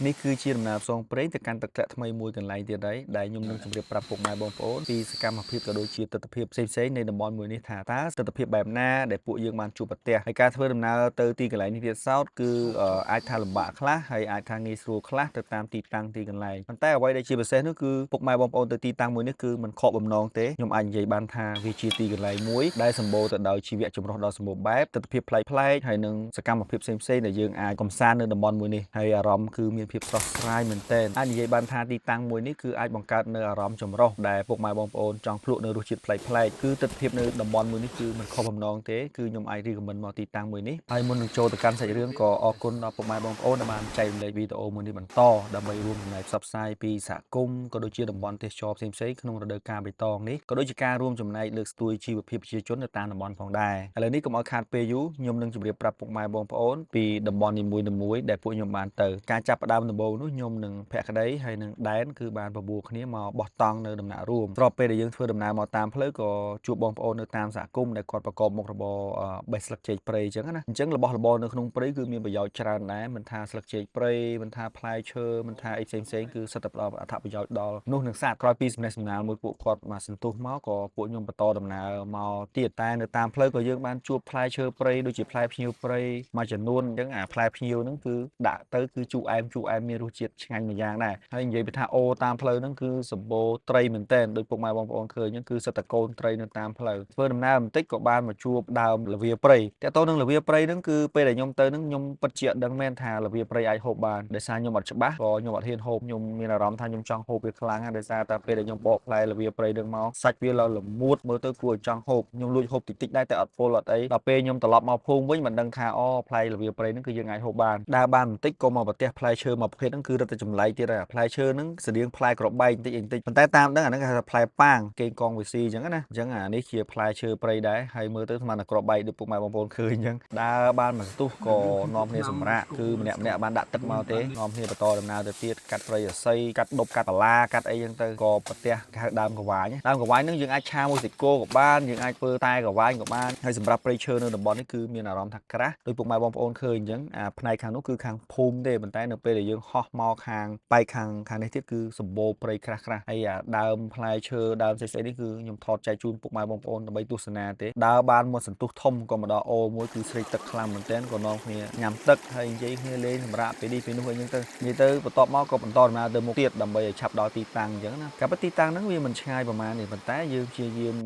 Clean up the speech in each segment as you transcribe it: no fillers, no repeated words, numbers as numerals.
នេះគឺជាដំណើរផ្សងព្រេងទៅកាន់ទឹកធ្លាក់ថ្មីមួយកន្លែងទៀតហើយដែលខ្ញុំនឹងជម្រាបប្រាប់ពុកម៉ែបងប្អូនពីសកម្មភាពក៏ដូចជាទិដ្ឋភាពផ្សេងៗនៃតំបន់មួយនេះថាតើទិដ្ឋភាពបែបណាដែលពួកយើងបានជួបប្រទះហើយការធ្វើដំណើរទៅទីកន្លែងនេះទៀតសោតគឺអាចថាលំបាកខ្លះហើយអាចថាងាយស្រួលខ្លះទៅតាមទីតាំងទីកន្លែងប៉ុន្តែអ្វីដែលជាពិសេសនោះគឺពុកម៉ែបងប្អូនទៅទីតាំងមួយនេះគឺមិនខកបំណងទេខ្ញុំអាចនិយាយបានថាវាជាទីកន្លែងមួយដែលសម្បូរទៅដោយជីវៈចម្រុះដ៏សម្បូរបែបទិដ្ឋភាពប្លែកៗហើយនិងសកម្មភាពផ្សេងៗដែលយើងអាចកម្សាន្តនៅតំបន់មួយនេះហើយអារម្មណ៍គឺមានភាពស្រស់ស្រាយមែនទែនអាចនិយាយបានថាទីតាំងមួយនេះគឺអាចបង្កើតនៅអារម្មណ៍ចម្រុះដែលពុកម៉ែបងប្អូនចង់ភ្លក់នៅរសជាតិប្លែកៗគឺទិដ្ឋភាពនៅតំបន់មួយនេះគឺមិនខុសបំណងទេគឺខ្ញុំអាច recommend មកទីតាំងមួយនេះហើយមុននឹងចូលទៅកាន់សាច់រឿងក៏អរគុណដល់ពុកម៉ែបងប្អូនដែលបានចែករំលែកវីដេអូមួយនេះបន្តដើម្បីរួមចំណែកផ្សព្វផ្សាយពីសហគមន៍ក៏ដូចជាតំបន់ទេសចរផ្សេងៗក្នុងរដូវកាលបៃតងនេះក៏ដូចជាការរួមចំណែកលើកស្ទួយជីវភាពប្រជាជននៅតាមតំបន់ផងដែរឥឡូវនេះកុំឲ្យខាតពេលយូរខ្ញុំនឹងជម្រាបប្រាប់ពុកម៉ែបងប្អូនពីតំបន់នីមួយៗដែលពួកខ្ញុំបានទៅការចាប់ផ្ដើមដំបូងនោះខ្ញុំនឹងភក្តីហើយនឹងដែនគឺបានបបួលគ្នាមកបោះតង់នៅដំណាក់រួមស្របពេលដែលយើងធ្វើដំណើរមកតាមផ្លូវក៏ជួបបងប្អូននៅតាមសហគមន៍ដែលគាត់ប្រកបមុខរបរបេះស្លឹកចេកព្រៃអញ្ចឹងណាអញ្ចឹងរបស់របរនៅក្នុងព្រៃគឺមានប្រយោជន៍ច្រើនដែរមិនថាស្លឹកចេកព្រៃមិនថាផ្លែឈើមិនថាអីផ្សេងផ្សេងៗគឺសិតតែផ្ដល់អត្ថប្រយោជន៍ដល់មនុស្សនិងសត្វក្រោយពីសំណេះសំណាលមួយពួកគាត់មកសន្ទុះមកក៏ពួកខ្ញុំបន្តដំណើរមកទៀតតែនៅតាមផ្លូវក៏យើងបានជួបផ្លែឈើព្រៃដូចជាផ្លែភ្ញៀវព្រៃមួយចំនួនអញ្ចឹងអាផ្លែភ្ញៀវហ្នឹងគឺដាក់ទៅគឺជូរអែមជូរអែមមានរសជាតិឆ្ងាញ់មួយយ៉ាងដែរហើយនិយាយពីថាអូតាមផ្លូវហ្នឹងគឺសម្បូរត្រីមែនទែនដោយពុកម៉ែបងប្អូនឃើញហ្នឹងគឺសិតតែកូនត្រីនៅតាមផ្លូវធ្វើដំណើរបន្តិចក៏បានមកជួបដើមល្វាព្រៃតើតើនឹងល្វាព្រៃហ្នឹងគឺពេលដែលខ្ញុំទៅហ្នឹងខ្ញុំពិតជាអត់ដឹងមែនថាល្វាព្រៃអាចហូបបានដោយសារខ្ញុំអត់ច្បាស់ក៏ខ្ញុំអត់ហ៊ានហូបខ្ញុំមានអារម្មណ៍ថាខ្ញុំចង់ហូបវាខ្លាំងណាស់ដោយសារតែពេលដែលខ្ញុំបកផ្លែល្វាព្រៃហ្នឹងមកសាច់វាឡើងល្មួតមើលទៅគួរឲ្យចង់ហូបខ្ញុំលួចហូបតិចតិចដែរតែអត់ពុលអត់អីដល់ពេលខ្ញុំត្រឡប់មកភូមិវិញមិនដឹងថាអូផ្លែល្វាព្រៃហ្នឹងគឺយើងអាចហូបបានដើរបានបន្តិចក៏មកប្រទះផ្លែឈើមួយប្រភេទហ្នឹងគឺរឹតតែចម្លែកទៀតហើយផ្លែឈើហ្នឹងស្តៀងផ្លែក្របែកបន្តិចបន្តិចប៉ុន្តែតាមដឹងអាហ្នឹងគេហៅថាផ្លែប៉ាងគេកងវិស៊ីអញ្ចឹងណាអញ្ចឹងអានេះជាផ្លែឈើព្រៃដែរហើយមើលទៅស្មានតែក្របែកដូចពុកម៉ែបងប្អូនឃើញអញ្ចឹងដើរបានមួយសន្ទុះក៏នាំគ្នាសម្រាកគឺម្នាក់ម្នាក់បានដាក់ទឹកមកទេនាំគ្នាបន្តដំណើរទៅទៀតកាត់ព្រៃអស័យកាត់ដប់កាត់បន្លាកាត់អីចឹងទៅក៏ប្រទះគេហៅដើមកវ៉ាញដើមកវ៉ាញហ្នឹងយើងអាចឆាមួយសាច់គោក៏បានយើងអាចធ្វើតែកវ៉ាញក៏បានហើយសម្រាប់ព្រៃឈើនៅតំបន់នេះគឺមានអារម្មណ៍ថាក្រាស់ដោយពុកម៉ែបងប្អូនឃើញអញ្ចឹងអាផ្នែកខាងនោះគឺខាងភូមិទេប៉ុន្តែនៅពេលដែលយើងហោះមកខាងបែកខាងនេះទៀតគឺសម្បូរព្រៃក្រាស់ក្រាស់ហើយអាដើមផ្លែឈើដើមស្អីៗនេះគឺខ្ញុំថតចែកជូនពុកម៉ែបងប្អូនដើម្បីទស្សនាទេដើរបានមួយសន្ទុះធំក៏មកដល់អូមួយគឺស្រេកទឹកខ្លាំងមែនទែនក៏នាំគ្នាញ៉ាំទឹកហើយនិយាយគ្នាលេងសម្រាប់ពេលនេះពេលនោះអីចឹងទៅនិយាយទៅបន្ទាប់មកក៏បន្តដំណើរទៅមុខទៀតដើម្បីឲ្យឆាប់ដល់ទីតាំងអញ្ចឹងណាកាលពិតទីតាំងហ្នឹងវាមិនឆ្ងាយប្រហែលទេប៉ុន្តែយើងព្យាយាម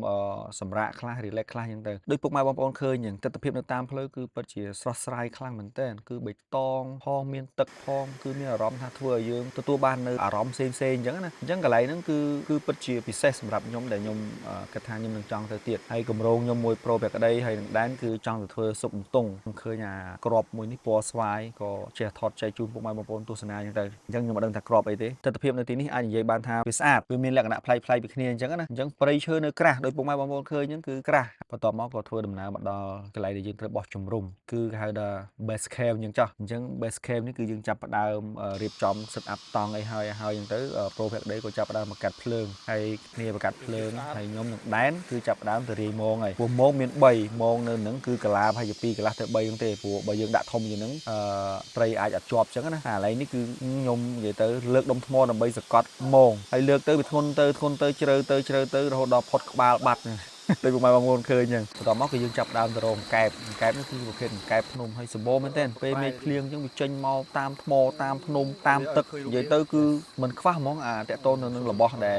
សម្រាកខ្លះ relax ខ្លះអញ្ចឹងទៅដូចពុកម៉ែបងប្អូនឃើញអញ្ចឹងទិដ្ឋភាពនៅតាមផ្លូវគឺពិតជាស្រស់ស្រាយខ្លាំងមែនទែនគឺបៃតងផងមានទឹកផងគឺមានអារម្មណ៍ថាធ្វើឲ្យយើងទទួលបាននៅអារម្មណ៍ផ្សេងផ្សេងអញ្ចឹងណាអញ្ចឹងកន្លែងហ្នឹងគឺពិតជាពិសេសសម្រាប់ខ្ញុំដែលខ្ញុំគិតថាខ្ញុំនឹងចង់ទៅទៀតហើយគម្រោងខ្ញុំមួយប្រូភក្តីហើយនឹងដែនគឺចង់ទៅធ្វើស៊ុបអន្ទង់ខ្ញុំឃើញអាក្របមួយនេះពណ៌ស្វាយក៏ចេះថតចែកជូនពុកម៉ែបងប្អូនទស្សនាអញ្ចឹងទៅអញ្ចឹងខ្ញុំមិនដឹងថាក្របអីទេទិដ្ឋភាពនៅទីនេះអាចនិយាយបានថាវាស្អាតវាមានលក្ខណៈប្លែកៗពីគ្នាអញ្ចឹងណាអញ្ចឹងព្រៃឈើនៅក្រាស់ដោយពុកម៉ែបងប្អូនឃើញអញ្ចឹងគឺក្រាស់បន្ទាប់មកក៏ធ្វើដំណើរមកដល់កន្លែងដែលយើងត្រូវបោះជំរំគឺគេហៅថា base camp អញ្ចឹងចោះអញ្ចឹង base camp នេះគឺយើងចាប់ផ្ដើមរៀបចំ set up តង់អីហើយហើយអញ្ចឹងទៅប្រូភក្តីក៏ចាប់ផ្ដើមមកកាត់ភ្លើងហើយគ្នាបកាត់ភ្លើងហើយខ្ញុំនឹងដែនគឺចាប់ផ្ដើមទៅរាយមងហើយព្រោះមងមាន3មងនៅនឹងគឺកាឡាប្រហែលជា2កន្លះទៅ3ហ្នឹងទេព្រោះបើយើងដាក់ធំជាងហ្នឹងត្រីអាចអត់ជាប់អញ្ចឹងណាអាកន្លែងនេះគឺខ្ញុំនិយាយទៅលើកដុំថ្មដើម្បីសកត់មងហើយលើកទៅវាធ្ងន់ទៅធ្ងន់ទៅជ្រៅទៅជ្រៅទៅរហូតដល់ផុតក្បាលបាត់ដូចពុកម៉ែបងប្អូនឃើញអញ្ចឹងបន្ទាប់មកគឺយើងចាប់ដើមទៅរកកែបកែបនេះគឺប្រភេទកែបភ្នំហើយសម្បូរមែនទែនពេលមេឃភ្លៀងអញ្ចឹងវាចេញមកតាមថ្មតាមភ្នំតាមទឹកនិយាយទៅគឺមិនខ្វះហ្មងអាតកតូននៅនឹងរបស់ដែ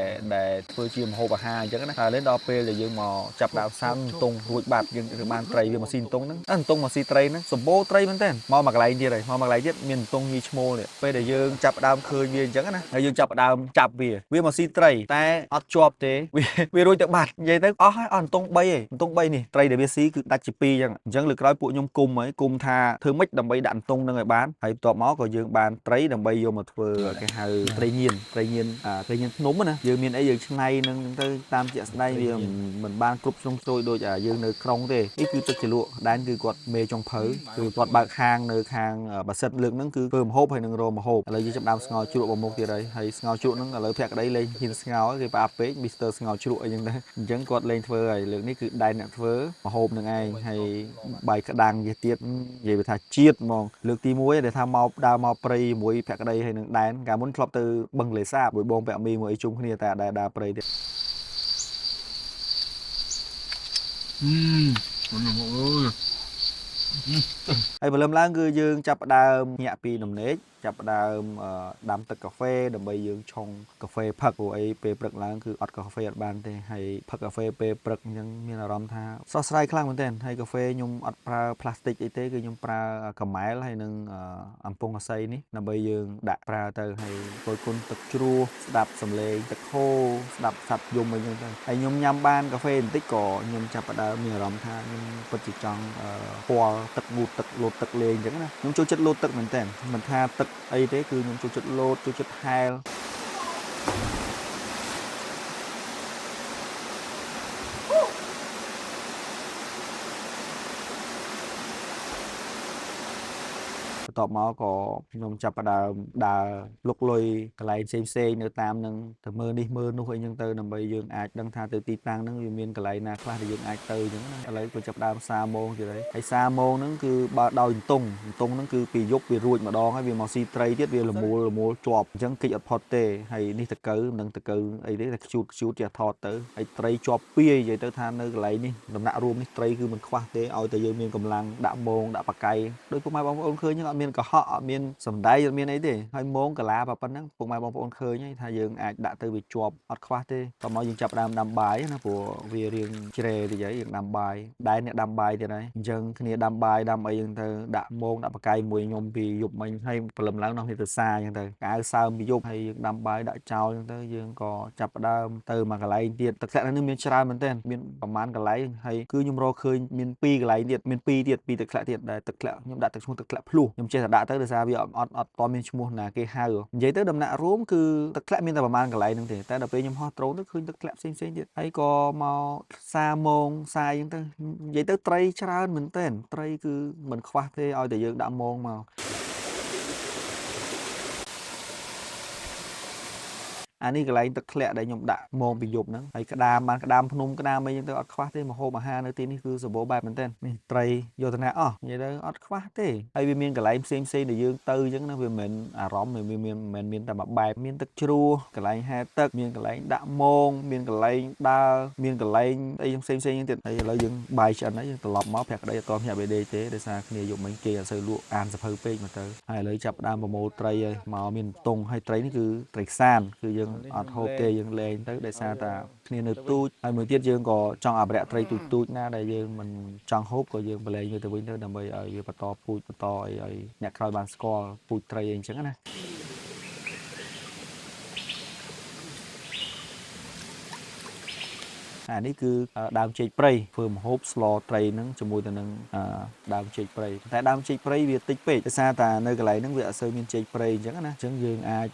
លធ្វើជាម្ហូបអាហារអញ្ចឹងណាហើយលេងដល់ពេលដែលយើងមកចាប់ដើមសាំទងរួចបាត់យើងគឺបានត្រីវាមកស៊ីទងហ្នឹងអន្ទង់មកស៊ីត្រីហ្នឹងសម្បូរត្រីមែនទែនមកមួយកន្លែងទៀតហើយមកមួយកន្លែងទៀតមានអន្ទង់ញីឈ្មោលនេះពេលដែលយើងចាប់ដើមឃើញវាអញ្ចឹងណាហើយយើងចាប់ដើមចាប់វាវាមកស៊ីត្រីតែអត់ជាប់ទេវារួចទៅបាត់និយាយទៅអស់ហើយអស់អន្ទង់3ឯងអន្ទង់3នេះត្រីដែលវាស៊ីគឺដាច់ជា2អញ្ចឹងអញ្ចឹងលើក្រោយពួកខ្ញុំគុំហើយគុំថាធ្វើម៉េចដើម្បីដាក់អន្ទង់នឹងឲ្យបានហើយបន្ទាប់មកក៏យើងបានត្រីដើម្បីយកមកធ្វើគេហៅត្រីញៀនត្រីញៀនត្រីញៀនភ្នំណាយើងមានអីយើងឆ្នៃនឹងទៅតាមជាក់ស្ដែងវាមិនបានគ្រប់ជ្រុងជ្រោយដូចយើងនៅក្រុងទេនេះគឺទឹកជ្រលក់ដែនគឺគាត់មេចុងភៅគឺគាត់បើកហាងនៅខាងបាសិតលើកហ្នឹងគឺធ្វើម្ហូបហើយនឹងរកម្ហូបឥឡូវយើងចាប់ដើមស្ងោរជ្រក់មកមុខទៀតហើយហើយស្ងោរជ្រក់ហ្នឹងឥឡូវភក្តីលេងហ៊ានស្ងោរគេផ្អាប់ពេក Mr ស្ងោរជ្រក់អីចឹងដែរអញ្ចឹងគាត់លេងធ្វើ ហើយលើកនេះគឺដែនអ្នកធ្វើម្ហូបនឹងឯងហើយបាយក្តាំងយេទៀតនិយាយថាជាតិហ្មងលើកទី1ដែលថាមកដើរមកព្រៃជាមួយភក្តីហើយនឹងដែនកាលមុនធ្លាប់ទៅបឹងលេសាបមួយបងពាក់មីមួយអីជុំគ្នាតែអត់ដែលដើរព្រៃទេ អឺ ហើយព្រលឹមឡើងគឺយើងចាប់ផ្ដើមញាក់ពីដំណេកចាប់ផ្ដើមដាំទឹកកាហ្វេដើម្បីយើងឆុងកាហ្វេផឹកព្រោះអីពេលព្រឹកឡើងគឺអត់កាហ្វេអត់បានទេហើយផឹកកាហ្វេពេលព្រឹកអញ្ចឹងមានអារម្មណ៍ថាស្រស់ស្រាយខ្លាំងមែនទែនហើយកាហ្វេខ្ញុំអត់ប្រើផ្លាស្ទិកអីទេគឺខ្ញុំប្រើកាម៉ែលហើយនឹងអំពង់អាស័យនេះដើម្បីយើងដាក់ប្រើទៅហើយគយគុណទឹកជ្រោះស្ដាប់សំឡេងទឹកហូរស្ដាប់សត្វយំអីចឹងទៅហើយខ្ញុំញ៉ាំបានកាហ្វេបន្តិចក៏ខ្ញុំចាប់ផ្ដើមមានអារម្មណ៍ថាខ្ញុំពិតជាចង់ពាល់ទឹកងូតទឹកលោតទឹកលេងអញ្ចឹងណាខ្ញុំចូលចិត្តលោតទឹកមែនតើមិនថាទឹកអីទេគឺខ្ញុំចូលចិត្តលោតចូលចិត្តហែល បន្ទាប់មកក៏ខ្ញុំចាប់ផ្ដើមដើរលុកលុយកន្លែងផ្សេងផ្សេងៗនៅតាមនឹងទៅមើលនេះមើលនោះអីចឹងទៅដើម្បីយើងអាចដឹងថាទៅទីតាំងហ្នឹងវាមានកន្លែងណាខ្លះដែលយើងអាចទៅអញ្ចឹងណាឥឡូវក៏ចាប់ផ្ដើមសាម៉ោងទៀតហើយហើយសាម៉ោងហ្នឹងគឺបើដោយអន្ទង់អន្ទង់ហ្នឹងគឺពីយប់វារួចម្ដងហើយវាមកស៊ីត្រីទៀតវាលមូលលមូលជាប់អញ្ចឹងគេចអត់ផុតទេហើយនេះតកៅមិនដឹងតកៅអីទេតែខ្ជូតខ្ជូតចេះថតទៅហើយត្រីជាប់ពាយនិយាយទៅថានៅកន្លែងនេះដំណាក់រួមនេះត្រីគឺមិនខ្វះទេឲ្យតែយើងមានកម្លាំងដាក់មងដាក់បកៃដោយពុកម៉ែបងប្អូនឃើញហ្នឹងអត់មានកុហកអត់មានសំដែងអត់មានអីទេហើយមងកាឡាប៉ុណ្ណឹងពុកម៉ែបងប្អូនឃើញហើយថាយើងអាចដាក់ទៅវាជាប់អត់ខ្វះទេតោះមកយើងចាប់ដើមដាំបាយណាព្រោះវារៀងជ្រេតិចហើយយើងដាំបាយដែរអ្នកដាំបាយទៀតហើយអញ្ចឹងគ្នាដាំបាយដាំអីហ្នឹងទៅដាក់មងដាក់បកៃមួយខ្ញុំពីយប់មិញហើយព្រលឹមឡើងនោះគ្នាទៅសាអញ្ចឹងទៅកៅសើមពីយប់ហើយយើងដាំបាយដាក់ចោលអញ្ចឹងទៅយើងក៏ចាប់ផ្ដើមទៅមួយកន្លែងទៀតទឹកធ្លាក់នៅនេះមានច្រើនមែនទែនមានប្រហែលកន្លែងហើយគឺខ្ញុំរកឃើញមាន2កន្លែងទៀតមាន2ទៀត2ទឹកធ្លាក់ទៀតដែលទឹកធ្លាក់ខ្ញុំដាក់ទឹកឈ្មោះទឹកធ្លាក់ភ្លោះខ្ញុំចេះតែដាក់ទៅដោយសារវាអត់អត់អត់តមានឈ្មោះណាគេហៅនិយាយទៅដំណាក់រួមគឺទឹកធ្លាក់មានតែប្រហែលកន្លែងហ្នឹងទេតែដល់ពេលខ្ញុំហោះដ្រូនទៅឃើញទឹកធ្លាក់ផ្សេងៗទៀតហើយក៏មកសាមងសាអញ្ចឹងទៅនិយាយទៅត្រីច្រើនមែនទែនត្រីគឺមិនខ្វះទេឲ្យតែយើងដាក់មងមក អានេះកន្លែងទឹកធ្លាក់ដែលខ្ញុំដាក់មងពីយប់ហ្នឹងហើយក្តាមបានក្តាមភ្នំក្តាមអីចឹងទៅអត់ខ្វះទេម្ហូបអាហារនៅទីនេះគឺសម្បូរបែបមែនទែននេះត្រីយោធនាអស់និយាយទៅអត់ខ្វះទេហើយវាមានកន្លែងផ្សេងផ្សេងដែលយើងទៅចឹងណាវាមិនមែនអារម្មណ៍វាមានមិនមែនមានតែមួយបែបមានទឹកជ្រោះកន្លែងហែលទឹកមានកន្លែងដាក់មងមានកន្លែងដើរមានកន្លែងអីផ្សេងផ្សេងៗចឹងទៀតហើយឥឡូវយើងបាយឆ្អិនហើយយើងត្រឡប់មកប្រាក់ក្តីអត់ទាន់ភ្ញាក់បេដេទេដោយសារគ្នាយប់មិញគេអត់សូវលក់អានសភៅពេកមកទៅហើយឥឡូវចាប់ផ្ដើមប្រមូលត្រីហើយមកមានតុងហើយត្រីនេះគឺត្រីខ្សានគឺយើងអត់ហូបទេយើងលែងទៅដោយសារតាគ្នានៅទូចហើយមួយទៀតយើងក៏ចង់អភិរក្សត្រីទូចទូចណាដែលយើងមិនចង់ហូបក៏យើងប្រឡែងវាទៅវិញទៅដើម្បីឲ្យវាបន្តពូជបន្តអីឲ្យអ្នកក្រោយបានស្គាល់ពូជត្រីអីអញ្ចឹងណា អានេះគឺដើមចេកព្រៃធ្វើម្ហូបស្លត្រីហ្នឹងជាមួយទៅនឹងដើមចេកព្រៃតែដើមចេកព្រៃវាតិចពេកដោយសារតែនៅកន្លែងហ្នឹងវាអត់សូវមានចេកព្រៃអញ្ចឹងណាអញ្ចឹងយើងអាច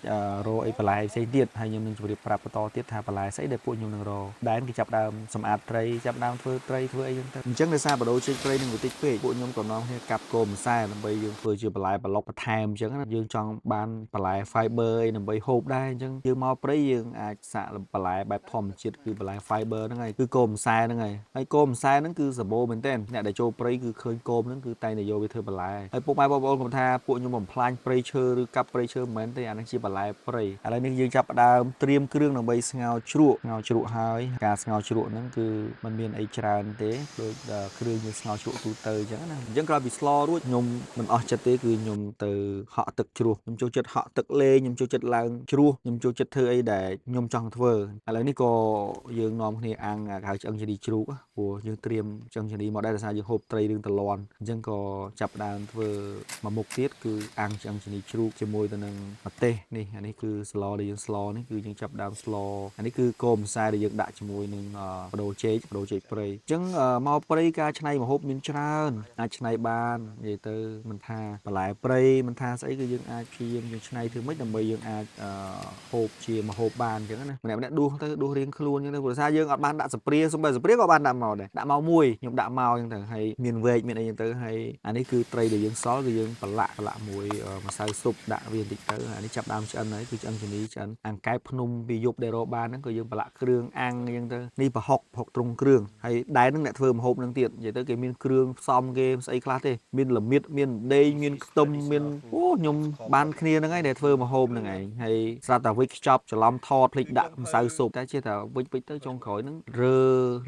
រកអីបន្លែផ្សេងទៀតហើយខ្ញុំនឹងជម្រាបប្រាប់បន្តទៀតថាបន្លែស្អីដែលពួកខ្ញុំនឹងរកដែនគេចាប់ដើមសម្អាតត្រីចាប់ដើមធ្វើត្រីធ្វើអីចឹងទៅអញ្ចឹងដោយសារបដូរចេកព្រៃនឹងវាតិចពេកពួកខ្ញុំក៏នាំគ្នាកាប់គោម្សែដើម្បីយើងធ្វើជាបន្លែប្លុកបន្ថែមអញ្ចឹងណាយើងចង់បានបន្លែ fiber អីដើម្បីហូបដែរអញ្ចឹងយើងមកព្រៃយើងអាចសាកបន្លែបែបធម្មជាតិគឺបន្លែ fiber ហ្នឹងហើយគឺគោម្សែហ្នឹងហើយហើយគោម្សែហ្នឹងគឺសម្បូរមែនទែនអ្នកដែលចូលព្រៃគឺឃើញគោមហ្នឹងគឺតែងតែយកវាធ្វើបន្លែហើយពុកម៉ែបងប្អូនកុំថាពួកខ្ញុំបំផ្លាញព្រៃឈើឬកាប់ព្រៃឈើមិនមែនទេអាហ្នឹងជាបន្លែព្រៃឥឡូវនេះយើងចាប់ផ្ដើមត្រៀមគ្រឿងដើម្បីស្ងោរជ្រក់ស្ងោរជ្រក់ហើយការស្ងោរជ្រក់ហ្នឹងគឺมันមានអីច្រើនទេដូចគ្រឿងយើងស្ងោរជ្រក់ទូទៅអញ្ចឹងណាអញ្ចឹងក្រោយពីស្លរួចខ្ញុំមិនអស់ចិត្តទេគឺខ្ញុំទៅហក់ទឹកជ្រោះខ្ញុំចូលចិត្តហក់ទឹកលេងខ្ញុំចូលចិត្តឡើងជ្រោះខ្ញុំចូលចិត្តធ្វើអីដែលខ្ញុំចង់ធ្វើឥឡូវនេះក៏យើងនាំគ្នាអាំងអាហៅឆ្អឹងជំនីជ្រូកព្រោះយើងត្រៀមឆ្អឹងជំនីមកដែរដោយសារយើងហូបត្រីរឿងតលន់អញ្ចឹងក៏ចាប់ផ្ដើមធ្វើមួយមុខទៀតគឺអាំងឆ្អឹងជំនីជ្រូកជាមួយទៅនឹងម្ទេសនេះអានេះគឺស្លដែលយើងស្លនេះគឺយើងចាប់ផ្ដើមស្លអានេះគឺគោម្សៅដែលយើងដាក់ជាមួយនឹងបដូរចេកបដូរចេកព្រៃអញ្ចឹងមកព្រៃការច្នៃម្ហូបមានច្រើនអាចច្នៃបាននិយាយទៅមិនថាបន្លែព្រៃមិនថាស្អីគឺយើងអាចព្យាយាមយើងច្នៃធ្វើម៉េចដើម្បីយើងអាចហូបជាម្ហូបបានអញ្ចឹងណាម្នាក់ម្នាក់ដួសទៅដួសរៀងខ្លួនអញ្ចឹងទៅព្រោះថាយើងអត់បានដាក់ ដាក់សព្រាសំបីសព្រាក៏បានដាក់មកដែរដាក់មកមួយខ្ញុំដាក់មកអញ្ចឹងទៅហើយមានវែកមានអីអញ្ចឹងទៅហើយអានេះគឺត្រីដែលយើងសល់គឺយើងប្រឡាក់ប្រឡាក់មួយម្សៅស៊ុបដាក់វាបន្តិចទៅអានេះចាប់ដើមឆ្អិនហើយគឺឆ្អឹងជំនីឆ្អិនអង្កែបភ្នំពីយប់ដែលរកបានហ្នឹងក៏យើងប្រឡាក់គ្រឿងអាំងអញ្ចឹងទៅនេះប្រហុកប្រហុកត្រង់គ្រឿងហើយដែនហ្នឹងអ្នកធ្វើម្ហូបហ្នឹងទៀតនិយាយទៅគេមានគ្រឿងផ្សំគេស្អីខ្លះទេមានល្មៀតមានដេងមានខ្ទឹមមានអូខ្ញុំបានគ្នាហ្នឹងហើយដែលធ្វើម្ហូបហ្នឹងឯងហើយស្រាប់តែវិចខ្ចប់ច្រឡំថតភ្លេចដាក់ម្សៅស៊ុបតែជាតែវិចវិចទៅចុងក្រោយហ្នឹងរើ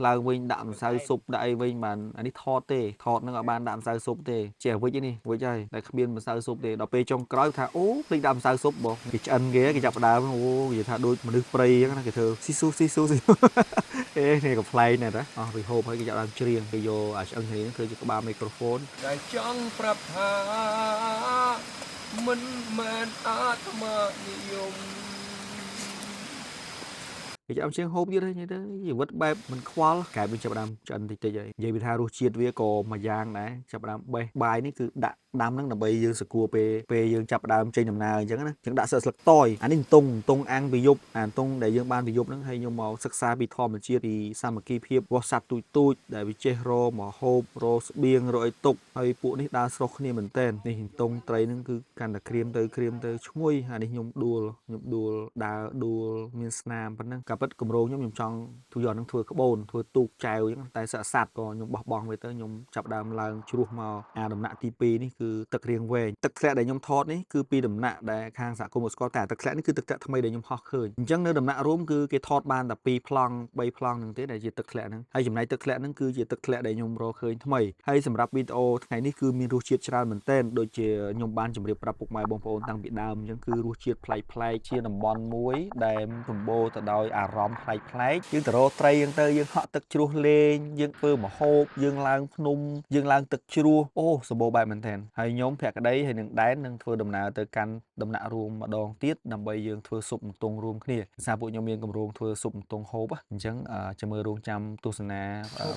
ឡើងវិញដាក់ម្សៅស៊ុបដាក់អីវិញបានអានេះថតទេថតហ្នឹងអត់បានដាក់ម្សៅស៊ុបទេចេះវិចនេះវិចហើយតែគ្មានម្សៅស៊ុបទេដល់ពេលចុងក្រោយថាអូភ្លេចដាក់ម្សៅស៊ុបបងគេឆ្អិនគេគេចាប់ផ្ដើមអូនិយាយថាដូចមនុស្សព្រៃអញ្ចឹងណាគេធ្វើស៊ីស៊ូស៊ីស៊ូស៊ី អេនេះក៏ប្លែកណាស់តាអស់ពីហូបហើយគេចាប់ដើមច្រៀងគេយកអាឆ្អឹងគ្នាហ្នឹងធ្វើជាក្បាលមីក្រូហ្វូន ដែលចង់ប្រាប់ថាមិនមែនអាត្មានិយម គេចាប់ជាងហូបទៀតហើយនិយាយទៅជីវិតបែបមិនខ្វល់កែវាចាប់ផ្ដើមឆ្អិនតិចតិចហើយនិយាយពីថារសជាតិវាក៏មួយយ៉ាងដែរចាប់ផ្ដើមបេះបាយនេះគឺដាក់ដាំហ្នឹងដើម្បីយើងសកួរពេលពេលយើងចាប់ផ្ដើមចេញដំណើរអញ្ចឹងណាយើងដាក់សឹកស្លឹកតយអានេះអន្ទង់អន្ទង់អាំងពីយប់អាអន្ទង់ដែលយើងបានពីយប់ហ្នឹងហើយខ្ញុំមកសិក្សាពីធម្មជាតិពីសាមគ្គីភាពរបស់សត្វទូចទូចដែលវាចេះរមកហូបរស្បៀងរអីទុកហើយពួកនេះដើរស្រុះគ្នាមែនតែននេះអន្ទង់ត្រីហ្នឹងគឺកាន់តែក្រៀមទៅក្រៀមទៅឈ្ងុយអានេះខ្ញុំដួលខ្ញុំដួលដើរដួលមានស្នាមប៉ុណ្ណឹងកាពិតកម្រោងខ្ញុំខ្ញុំចង់ធ្វើយកហ្នឹងធ្វើក្បូនធ្វើទូកចែវអញ្ចឹងតែសត្វសត្វក៏ខ្ញុំបោះបង់វាទៅខ្ញុំចាប់ដើមឡើងជ្រោះមកអាដំណាក់ទី2នេះគឺទឹករៀងវែងទឹកធ្លាក់ដែលខ្ញុំថតនេះគឺពីដំណាក់ដែលខាងសហគមន៍ស្គាល់តែទឹកធ្លាក់នេះគឺទឹកធ្លាក់ថ្មីដែលខ្ញុំហោះឃើញអញ្ចឹងនៅដំណាក់រួមគឺគេថតបានតែ2ប្លង់3ប្លង់ហ្នឹងទេដែលជាទឹកធ្លាក់ហ្នឹងហើយចំណែកទឹកធ្លាក់ហ្នឹងគឺជាទឹកធ្លាក់ដែលខ្ញុំរកឃើញថ្មីហើយសម្រាប់វីដេអូថ្ងៃនេះគឺមានរសជាតិច្រើនមែនទែនដូចជាខ្ញុំបានជម្រាបប្រាប់ពុកម៉ែបងប្អូនតាំងពីដើមអញ្ចឹងគឺរសជាតិប្លែកប្លែកជាតំបន់មួយដែលសម្បូរទៅដោយអារម្មណ៍ប្លែកប្លែកយើងទៅរកត្រីយើងទៅយើងហក់ទឹកជ្រោះលេងយើងធ្វើម្ហូបយើងឡើងភ្នំយើងឡើងទឹកជ្រោះអូសម្បូរបែបមែនទែនហើយខ្ញុំភក្តីហើយនឹងដែននឹងធ្វើដំណើរទៅកាន់ដំណាក់រួមម្ដងទៀតដើម្បីយើងធ្វើស៊ុបអន្ទង់រួមគ្នាដោយសារពួកខ្ញុំមានគម្រោងធ្វើស៊ុបអន្ទង់ហូបអញ្ចឹងចាំមើលរងចាំទស្សនា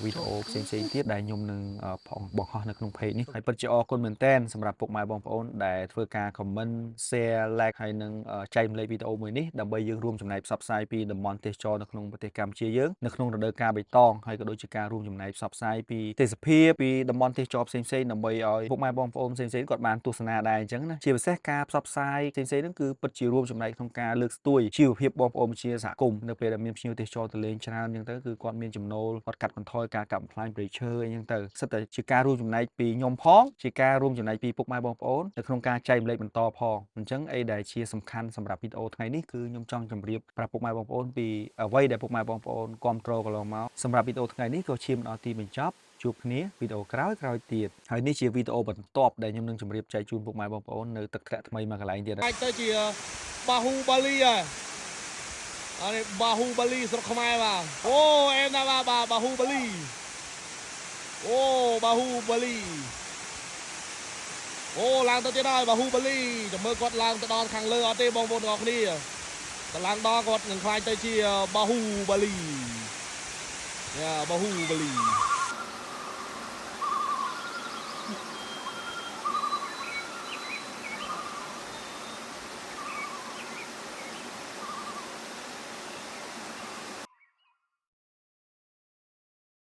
វីដេអូផ្សេងៗទៀតដែលខ្ញុំនឹងផងបង្ហោះនៅក្នុង page នេះហើយពិតជាអរគុណមែនទែនសម្រាប់ពុកម៉ែបងប្អូនដែលធ្វើការ comment share like ហើយនឹងចែករំលែកវីដេអូមួយនេះដើម្បីយើងរួមចំណែកផ្សព្វផ្សាយពីតំបន់ទេសចរនៅក្នុងប្រទេសកម្ពុជាយើងនៅក្នុងរដូវកាលបៃតងហើយក៏ដូចជាការរួមចំណែកផ្សព្វផ្សាយពីទេសភាពពីតំបន់ទេសចរផ្សេងៗដើម្បីឲ្យពុកម៉ែបងប្អូនផ្សេងៗគាត់បានទស្សនាដែរអញ្ចឹងណាជាពិសេសការផ្សព្វផ្សាយផ្សេងៗហ្នឹងគឺពិតជារួមចំណែកក្នុងការលើកស្ទួយជីវភាពបងប្អូនជាសហគមន៍នៅពេលដែលមានភ្ញៀវទេសចរទៅលេងច្រើនអញ្ចឹងទៅគឺគាត់មានចំណូលគាត់កាត់បន្ថយការកាប់បំផ្លាញព្រៃឈើអីចឹងទៅសិតតែជាការរួមចំណែកពីខ្ញុំផងជាការរួមចំណែកពីពុកម៉ែបងប្អូននៅក្នុងការចែករំលែកបន្តផងអញ្ចឹងអីដែលជាសំខាន់សម្រាប់វីដេអូថ្ងៃនេះគឺខ្ញុំចង់ជម្រាបប្រាប់ពុកម៉ែបងប្អូនពីអ្វីដែលពុកម៉ែបងប្អូនគ្រប់គ្រងកន្លងមកសម្រាប់វីដេអូថ្ងៃនេះក៏ឈានដល់ទីបញ្ចប់ជួបគ្នាវីដេអូក្រោយៗទៀតហើយនេះជាវីដេអូបន្ទាប់ដែលខ្ញុំនឹងជម្រាបចែកជូនពុកម៉ែបងប្អូននៅទឹកធ្លាក់ថ្មីមួយកន្លែងទៀត អាចទៅជាបាហ៊ូបាលីហើយអានេះបាហ៊ូបាលីស្រុកខ្មែរបាទអូអែមណាស់បាទបាទបាហ៊ូបាលីអូបាហ៊ូបាលីអូឡើងទៅទៀតហើយបាហ៊ូបាលីចាំមើលគាត់ឡើងទៅដល់ខាងលើអត់ទេបងប្អូនទាំងអស់គ្នាតែឡើងដល់គាត់នឹងខ្លាចទៅជាបាហ៊ូបាលីយ៉ាបាហ៊ូបាលី